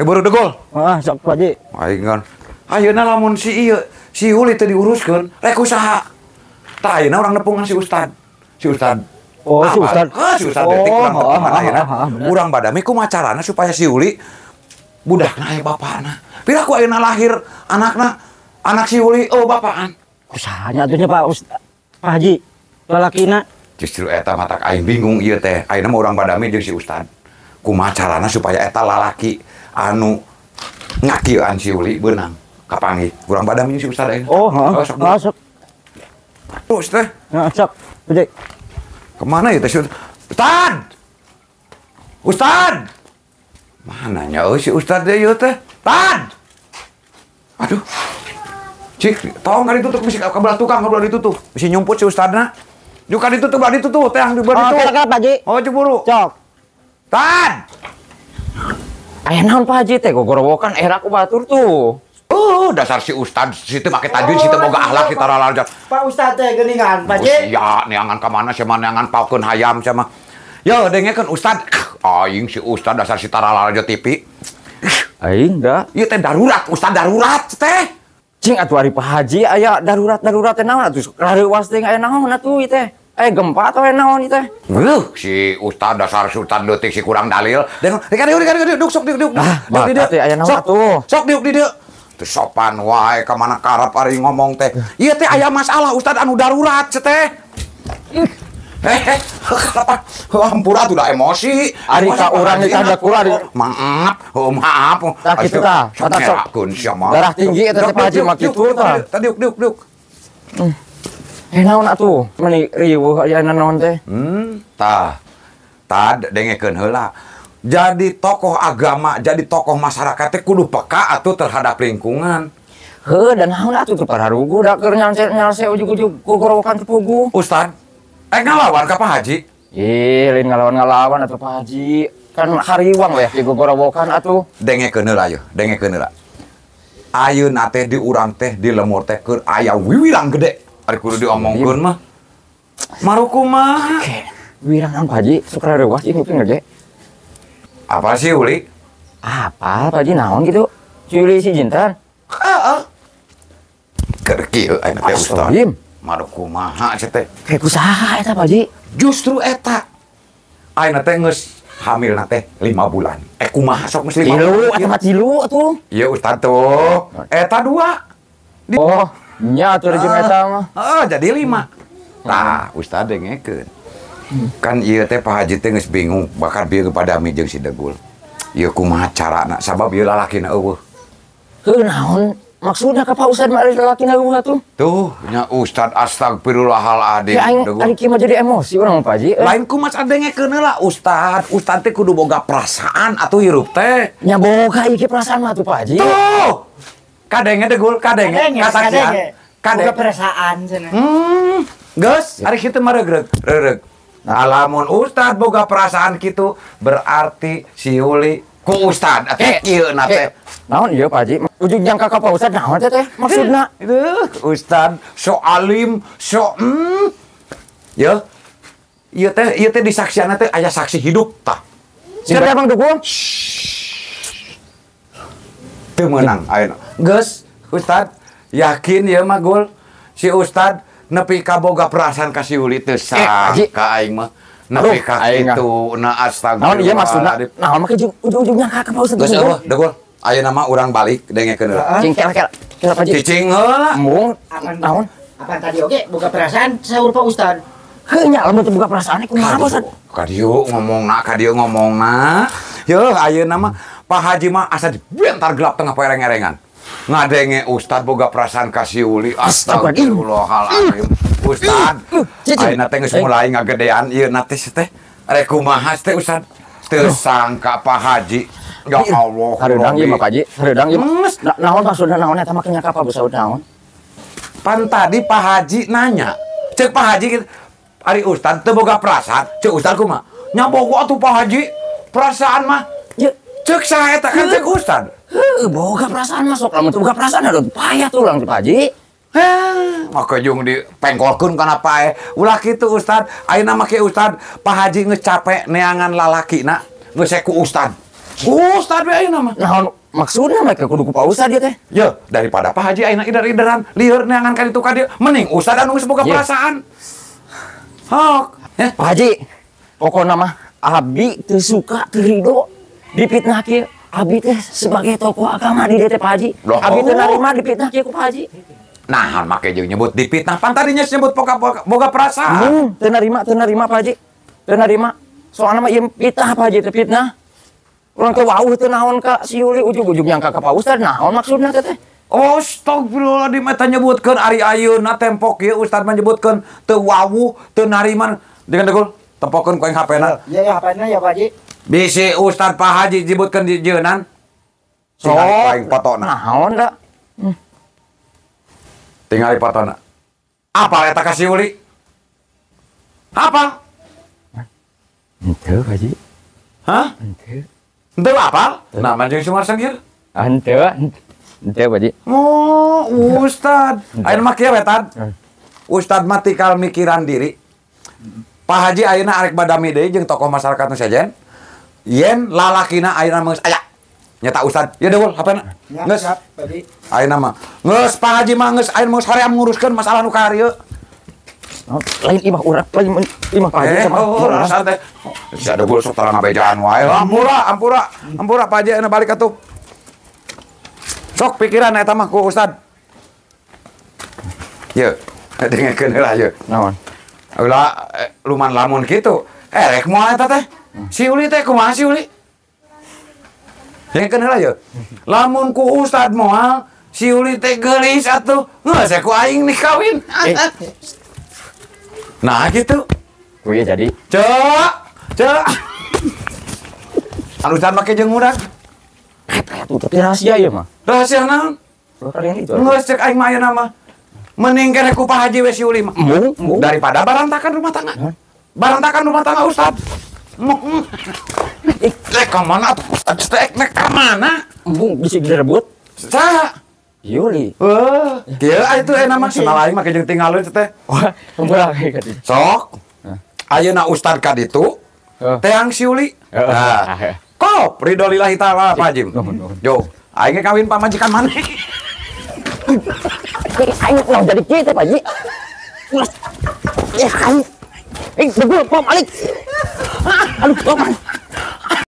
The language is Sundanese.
Baru degol. Ah, sok Pak Haji. Aing kan. Ayeuna lamun si ieu si Yuli teu diuruskeun, rek usaha. Tah ayeuna urang nepungan si Ustad. Si Ustad. Oh, si Ustad. Ah, si Ustad detik urang Oh, tepungan ah, ayeuna. ah, ah, bener. Urang badami kumaha carana supaya si Yuli budakna aya bapakna. Piraku ayeuna lahir anakna, anak si Yuli oh bapaan. Usahanya atuh nya Pak Ustad. Pak Haji, lalakina. Justru eta matak aing bingung ieu teh. Ayeuna mah urang badami jeung si Ustad. Kumaha carana supaya eta lalaki anu ngakieuan si Yuli beunang kapanggih. Urang badami jeung si Ustad ayeuna. Oh, heeh. Oh, sok. Oh, sok. Terus teh. Heeh, sok. Haji. Kemana ya teh si Ustad? Ustad! Mana nya euy si Ustad deui ieu teh? Tad! Aduh. Cik, tolong kan ditutup bisi kabelah tukang kabelah ditutup. Bisi nyumput si Ustadna. Juga ditutup belah ditutup teh yang di belah Oh, ditu. kira-kira Pak Haji. Oh, cemburu. Sok. Tad! Aya naon Pak Haji teh gogorowokan era ku batur tuh. Oh, dasar si Ustad situ make tajwid situ boga akhlak kita ralajar. Pak Ustad teh geuningan, Pak Haji. Sia, neangan ka mana sia mah neangan paukeun hayam sia mah. Yo, dengekeun Ustad. Aing si Ustad dasar si taralaraja TV. Aing da. Ieu teh darurat, Ustad darurat teh. Cing atuh ari Pak Haji aya darurat-darurat teh naon atuh rareuwas teh aya naon atuh ieu teh. Aya gempa atau aya naon ieu teh? Wuh, si Ustad dasar si Ustad leutik si kurang dalil. Deng, rek diuk rek diuk sok diuk diuk. Ah, Diuk di dieu. bakat teh aya naon Sok, atuh. sok diuk di dieu. Teu sopan wae ka mana karep ari ngomong teh. Ieu teh aya masalah Ustad anu darurat ce teh. Kenapa? Hampura tuh udah emosi. Ari ka urang ditanda kura di Maaf, oh maaf. Tah kitu tah, Sok kata sok. ngerakeun sia mah. Darah tinggi eta teh Pak Haji mah kitu tah. Tadi diuk diuk diuk. Eh naon atuh? Meni riweuh aya naon teh? Tah. Tad dengekeun heula. Jadi tokoh agama, jadi tokoh masyarakat teh kudu peka atuh terhadap lingkungan. Heuh, dan naon atuh teu pararuguh da keur nyalse ujug-ujug gogorowokan teu puguh. Ustad, ngalawan ka Pak Haji? Ih, lain ngalawan-ngalawan atuh Pak Haji. Kan hariwang we di gogorowokan atuh. Dengekeun heula yeuh, dengekeun heula. Ayeuna teh di urang teh di lemur teh keur aya wiwirang gede. Ari kudu diomongkeun mah. Marukumaha? Oke, wirang naon Pak Haji? Sok rareuwas ieu nguping ge. Apa sih Uli? Apa Pak Haji naon gitu? Si Uli si Jintan. Heeh. Keur kieu ayeuna teh Ustad. Astagfirullahaladzim. Marukumaha sia teh? Kayak kusaha eta Pak Haji? Justru eta. Ayeuna teh geus hamilna teh 5 bulan. Kumaha sok geus 5 Tilu, bulan? atuh mah tilu atuh. Ieu Ustad tuh. Eta 2. Oh, nya atuh jeung eta mah. Heeh, jadi 5. Tah, Ustad dengekeun. Kan ieu teh Pak Haji teh geus bingung bakal bieu kepada mi jeung si Degul. Ieu kumaha carana sabab ieu lalakina eueuh. Heuh naon maksudna ka Pak Ustad mah ari lalakina eueuh atuh? Tuh, nya Ustad astagfirullahaladzim. Ya aing Degul. ari kieu mah jadi emosi urang mah Pak Haji. Lain kumaha dengekeun heula Ustad. Ustad teh kudu boga perasaan atuh hirup teh. Nya boga ieu ge perasaan mah atuh Pak Haji. Tuh. Kadenge Degul, kadenge, Kadenge, kasaksian. kadenge. Kadenge. Boga perasaan cenah. Geus, ari kitu mah regreg, regreg. Nah, lamun Ustad boga perasaan kitu berarti si Yuli ku Ustad atuh kieu na teh. Naon ieu Pak Haji? Ujug nyangka ka Pak Ustad naon teh teh maksudna? Duh, Ustad so alim, so Yeuh. Ieu teh disaksianna teh aya saksi hidup tah. Siapa Bang Dukun? Teu meunang ayeuna. Geus, Ustad, yakin ieu mah Gul. Si Ustad nepi ka boga perasaan ka si Yuli teu Haji. sangka aing mah. Nepi Aduh, ka aing ah. kitu na Naon ieu maksudna? astagfirullah. Naon make ujug-ujug nyangka ka Pak Ustad? Geus eueuh, Degul. Ayeuna mah urang balik dengekeun heula. Cing kela kela. Kela Pak Haji. Cicing heula. Embung Apan naon? Apan tadi oge boga perasaan saur Pak Ustad. Heuh nya lamun teu boga perasaan kumaha Pak Ustad? Ka dieu ngomongna, ka dieu ngomongna. Yeuh, ayeuna mah Pak Haji mah asa dibentar gelap tengah poe ereng-erengan. Ngadenge Ustad boga perasaan ka si Uli. Astagfirullahaladzim. Ustad, Cicing. ayeuna teh geus mulai ngagedean ieu na teh teh. Rek kumaha teh Ustad? Teu sangka Pak Haji. Ya Allah. Hareudang ieu mah Rabbi. Pak Haji, hareudang ieu mah. Naon maksudna naon eta mah nyangka Pak Ustad naon? Pan tadi Pak Haji nanya. Cek Pak Haji gitu. Ari Ustad teu boga perasaan. Cek Ustad kumaha? Nya boga atuh Pak Haji. Perasaan mah. Ye, Cek saha eta kan cek Ustad. heuh boga perasaan mah sok lamun teu boga perasaan aduh payah tuh urang teh Pak Haji. Maka jeung dipengkolkeun kana pae. Ulah kitu Ustad. Ayeuna mah ke Ustad, Pak Haji geus capek neangan lalakina, geus ku Ustad. Ustad we ayeuna mah. Naon maksudna mereka kudu ku Pak Ustad ieu teh? Ye, daripada Pak Haji ayeuna ider-ideran, lieur neangan ka ditu ka dieu, mending Ustad anu geus boga perasaan. Hok. Pak Haji, pokona mah abi teu suka teu rido dipitnah kieu. Abi teh sebagai tokoh agama di dieu teh Pak Haji. Abi teu narima dipitnah kieu ku Pak Haji. Nah, make jeung nyebut dipitnah, pan tadinya nyebut boga perasaan. Teu narima Pak Haji. Teu narima. Soalna mah ieu fitnah Pak Haji teh fitnah. Urang teh wauh teu naon ka si Yuli ujug-ujug nyangka ka Pak Ustad naon maksudna teh teh. Astagfirullahaladzim eta nyebutkeun ari ayeuna tempok ieu Ustad mah nyebutkeun teu wawuh teu nariman. Dengan degul tempokeun ku aing HP-na. Iya ya HP-na ya Pak Haji. Bisi Ustad Pak Haji nyebutkeun di jeunan. Sok aing fotona. Naon da? Tingali fotona. Apal eta ka si Yuli? Apal? Henteu Pak Haji. Hah? Henteu. Henteu apal? Nah, manjing sumar sengir. Henteu. Henteu Pak Haji. Oh, Ustad. Ayeuna mah kieu we Tad. Ustad mah tikal mikiran diri. Pak Haji ayeuna arek badami deui jeung tokoh masyarakat nu sejen. Yen lalakina ayeuna mah geus aya. Nyata Ustad. Ieu deul HP-na. Geus. Ayeuna mah geus Pak Haji mah geus ayeuna mah geus hoream nguruskeun masalah nu ka dieu. Lain imah urang, lain imah Pak Haji sama. Oh, santai. Si ada gua sok tarang ngabejaan wae. Ampura, ampura. Ampura Pak Haji ayeuna balik atuh. Sok pikiran eta mah ku Ustad. Ye, dengekeun heula ye. Naon? Ulah luman lamun kitu. Rek moal eta teh. Si Uli teh kumaha si Uli? Dengekeun heula ye. Lamun ku Ustad moal, si Uli teh geulis atuh. Geus ku aing nih kawin. Nah gitu. Kuy jadi. Cek, cek. Anu Ustad make jeung urang. Eta tapi rahasia ieu mah. Rahasia naon? Geus cek aing mah ayeuna mah. Mending keneh ku Pak Haji we si Uli mah. Daripada barantakan rumah tangga. Barantakan rumah tangga Ustad. Rek ka mana atuh Ustad? Rek ka mana? Embung bisa direbut. Saha? Yuli. Kieu atuh enak mah senal aing make jeung tinggalun teh. Wah, kumpul ka ditu. Sok. Ayeuna Ustad ka ditu. Teang si Uli. Nah. Kop ridho lillahi ta'ala Pak Haji. Yo, aing ge kawin pamajikan maneh. Aing ulah jadi kieu teh Pak Haji. Ya aing. Degul pom alik. Aduh, pom.